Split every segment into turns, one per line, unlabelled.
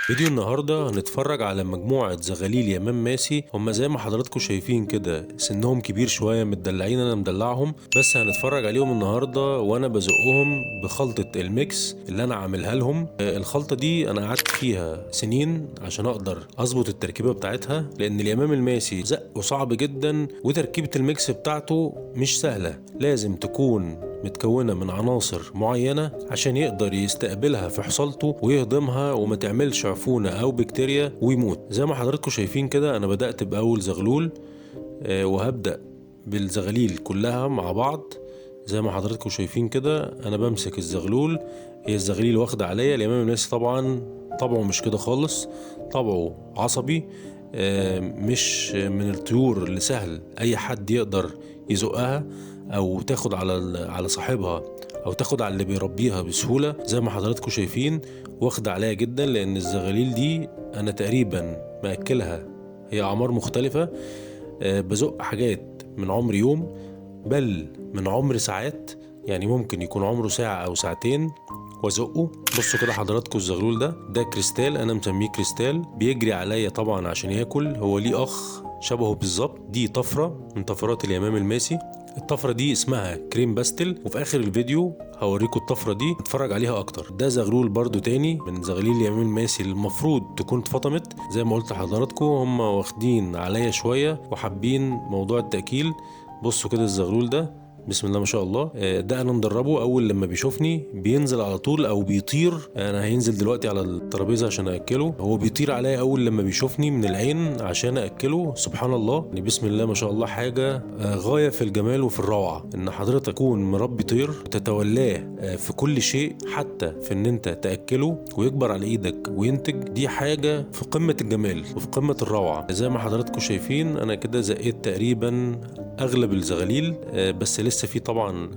فيديو النهاردة هنتفرج على مجموعة زغاليل يمام ماسي. هما زي ما حضراتكم شايفين كده سنهم كبير شوية، متدلعين، انا مدلعهم، بس هنتفرج عليهم النهاردة وانا بزقهم بخلطة ال mix اللي انا عاملها لهم. الخلطة دي انا قعدت فيها سنين عشان اقدر اظبط التركيبة بتاعتها، لان اليمام الماسي زقه صعب جدا وتركيبة ال mix بتاعته مش سهلة، لازم تكون متكونة من عناصر معينة عشان يقدر يستقبلها في حصالته ويهضمها وما تعملش عفونة أو بكتيريا ويموت. زي ما حضراتكم شايفين كده أنا بدأت بأول زغلول، وهبدأ بالزغاليل كلها مع بعض. زي ما حضراتكم شايفين كده أنا بمسك الزغلول، هي الزغاليل واخدة عليا. اليمام الماسي طبعا طبعه مش كده خالص، طبعه عصبي، مش من الطيور اللي سهل أي حد يقدر يزقها او تاخد على صاحبها او تاخد على اللي بيربيها بسهولة. زي ما حضراتكم شايفين واخده عليا جدا، لان الزغاليل دي انا تقريبا مأكلها، هي اعمار مختلفة، بزق حاجات من عمر يوم بل من عمر ساعات، يعني ممكن يكون عمره ساعة او ساعتين وازقه. بصوا كده حضراتكم الزغلول ده كريستال، انا مسميه كريستال، بيجري عليا طبعا عشان ياكل، هو ليه اخ شبهه بالظبط. دي طفرة من طفرات اليمام الماسي، الطفرة دي اسمها cream pastel، وفي اخر الفيديو هوريكم الطفرة دي اتفرج عليها اكتر. ده زغلول برضو تاني من زغاليل اليمام الماسي اللي المفروض تكون اتفطمت. زي ما قلت لحضراتكم هم واخدين عليا شوية وحابين موضوع التأكيل. بصوا كده الزغلول ده بسم الله ما شاء الله، ده انا مدربه، اول لما بيشوفني بينزل على طول او بيطير. انا هينزل دلوقتي على الترابيزة عشان اكله، هو بيطير عليا اول لما بيشوفني من العين عشان اكله. سبحان الله، يعني بسم الله ما شاء الله، حاجة غاية في الجمال وفي الروعة ان حضرتك تكون مربي طير وتتولاه في كل شيء، حتى في ان انت تاكله ويكبر على ايدك وينتج. دي حاجة في قمة الجمال وفي قمة الروعة. زي ما حضراتكم شايفين انا كده زقيت تقريبا اغلب الزغاليل، بس لسه في طبعا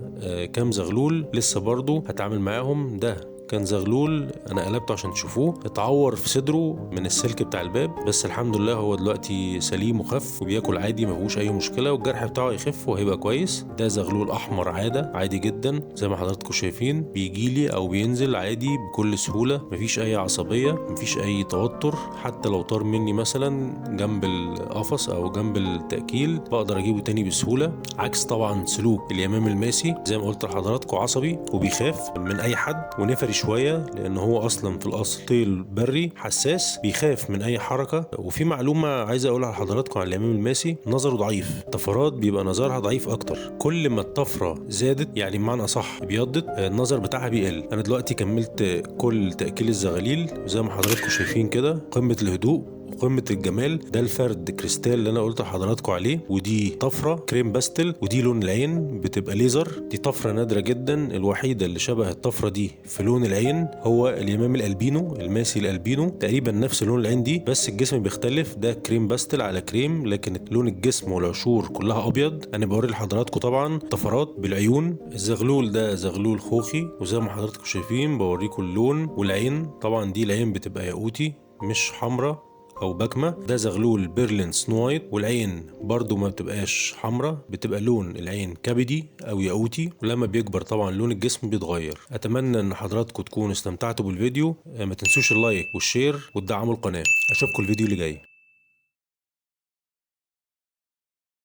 كام زغلول لسه برضو هتعامل معاهم. ده كان زغلول انا قلبته عشان تشوفوه، اتعور في صدره من السلك بتاع الباب، بس الحمد لله هو دلوقتي سليم وخف وبياكل عادي، ما فيهوش اي مشكلة، والجرح بتاعه يخف وهيبقى كويس. ده زغلول احمر عادة عادي جدا، زي ما حضراتكم شايفين بيجيلي او بينزل عادي بكل سهولة، مفيش اي عصبية، مفيش اي توتر. حتى لو طار مني مثلا جنب القفص او جنب التاكيل بقدر اجيبه تاني بسهولة، عكس طبعا سلوك اليمام الماسي زي ما قلت لحضراتكم عصبي وبيخاف من اي حد ونفري شوية، لان هو اصلا في الاصل طير بري حساس بيخاف من اي حركة. وفي معلومة عايز اقولها لحضراتكم على اليمام الماسي، نظره ضعيف، الطفرات بيبقى نظرها ضعيف اكتر، كل ما الطفرة زادت يعني بمعنى اصح ابيضت النظر بتاعها بيقل. انا دلوقتي كملت كل تاكيل الزغاليل وزي ما حضراتكم شايفين كده قمة الهدوء وقمة الجمال. ده الفرد كريستال اللي انا قلت لحضراتكم عليه، ودي طفرة cream pastel، ودي لون العين بتبقى ليزر، دي طفرة نادرة جدا، الوحيدة اللي شبه الطفرة دي في لون العين هو اليمام الالبينو، الماسي الالبينو، تقريبا نفس لون العين دي بس الجسم بيختلف، ده cream pastel على كريم، لكن لون الجسم والعشور كلها ابيض. انا بوري لحضراتكم طبعا طفرات بالعيون. الزغلول ده زغلول خوخي، وزي ما حضراتكم شايفين بوريكم اللون والعين، طبعا دي العين بتبقى ياقوتي مش حمراء او بكمه. ده زغلول برلين snow white، والعين برضو ما بتبقاش حمراء، بتبقى لون العين كبدي او ياقوتي، ولما بيكبر طبعا لون الجسم بيتغير. اتمنى ان حضراتكم تكونوا استمتعتوا بالفيديو، ما تنسوش ال like وال share وتدعموا القناة. اشوفكم الفيديو اللي جاي.